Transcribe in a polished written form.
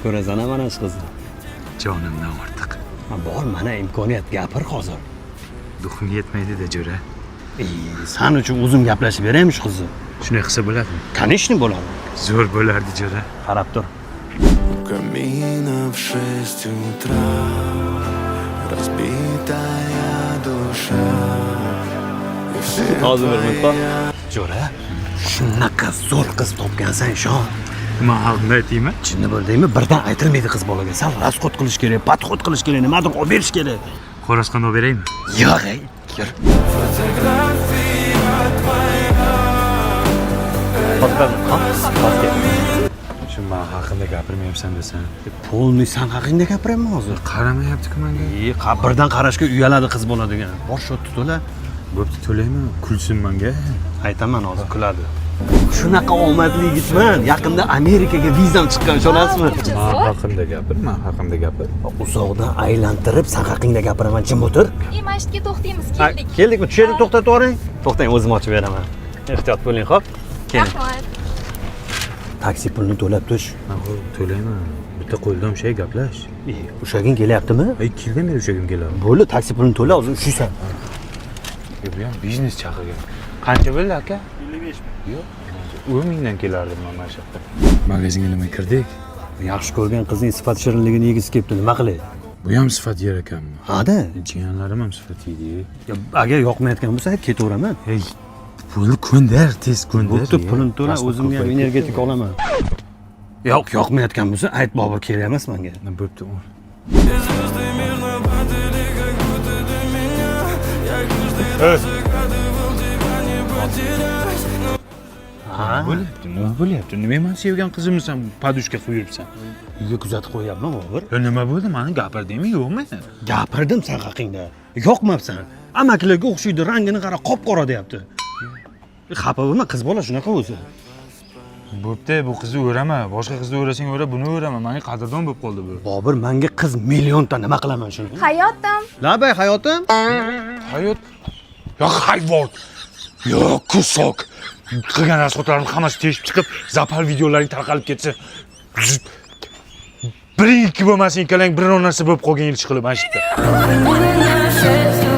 Ko'rasan mana shu qizni. Jonimdan ortiq. Ha, bor, mana imkoniyat, gapir hozir. Дух im yetmaydi-da, jo'ra. Ey, san uchun o'zim gaplashib beraymi shu qizni? Shunday qilsa bo'ladimi? Конечно, bo'ladi. Zo'r bo'lardi, jo'ra. Qarab tur. У камина в 6 утра разбитая душа. И все Hozir bir minut. Jo'ra, shunaqa zo'r qiz topgansan, ishon. Man haqimda aytaymi? Jinni bo'ldingmi? Birdan aytilmaydi qiz bolaga. Sal расход qilish kerak, подход qilish kerak, nimadir olib berish kerak. Xo'roz qandoq beraymi? Yo'q, ey, yur. Hozir. Shu man haqimda gapirmayapsan desam. Полный san haqingda gapiryapman hozir. Qaramayapti-ku menga. E, birdan qarashga uyaladi qiz bola degan. Bor, счёт ni to'la. Bo'pti, to'layman. Kulsin menga. Aytaman, hozir kuladi. Shunaqa omadli yigitman. Yaqinda Amerikaga vizam chiqqan, ishonasizmi? Man haqimda gapir, man haqimda gapir. Uzoqdan aylantirib san haqingda gapiraman, jim o'tir. E, mana shu yerga to'xtaymiz, keldik. Keldikmi? Tushaylik, to'xtatib yuboring. To'xtang, o'zim ochib beraman. Ehtiyot bo'ling, xo'p? Keling. Rahmat. Taksi pulini to'lab tush. Man to'layman. Bitta qo'ldan ushay, gaplash. E, ushlaging kelyaptimi? Ay, 2 yildan beri ushlagim keladi. Bo'ldi, taksi pulini to'la, hozir ushlaysan. Bu ham biznes chaqirgan. Qancha bo'ldi, aka? 55 ming. Yo'q. 10 mingdan kelardim man mana shu yoqda. Magazinga nima kirdik? Yaxshi ko'rgan qizning sifat shirinligini yegisi kelibdi, nima qilay? Bu ham sifat yer ekanmi? Hada. Jiyanlarim ham sifat yeydi. Ya, agar yoqmayotgan bo'lsa, ketaveraman. Ey, pulni ko'ndir, tez ko'ndir. Bo'pti, pulini to'la, o'zimga ham energetik olaman. Yo'q, yoqmayotgan bo'lsa, ayt, Bobur, kerak emas menga. Bo'pti. Звезды мирно падали, как будто до меня. Я каждый раз загадывал тебя не потерять. Ha? Bo'lyapti, nima bo'lyapti? Nima, man sevgan qizimsan, подушка qilib yuribsan? Uyga kuzatib qo'yyapman, Bobur. Ya, nima bo'ldi? Mani gapirdingmi, yo'qmi? Gapirdim san haqingda. Yoqmabsan. Amakilarga o'xshaydi, rangini qara, qop-qora deyapti. Xafa bo'lma, qiz bola shunaqa o'zi. Bo'pti, bu qizni o'rama. Boshqa qizni o'rasang o'ra, buni o'rama. Menga qadrdon bo'lib qoldi bu. Bobur, menga qiz millionta, nima qilaman shuni? Hayotim. Labay, hayotim. Hayot. Yo, hayvon. Yo, кусок. Qilgan расход larimni hammasi teshib chiqib, запал videolaring tarqalib ketsa. Biring ikki bo'lmasin, ikkalang biror narsa bo'lib qolgan ish qilib mana shu yerda. На 6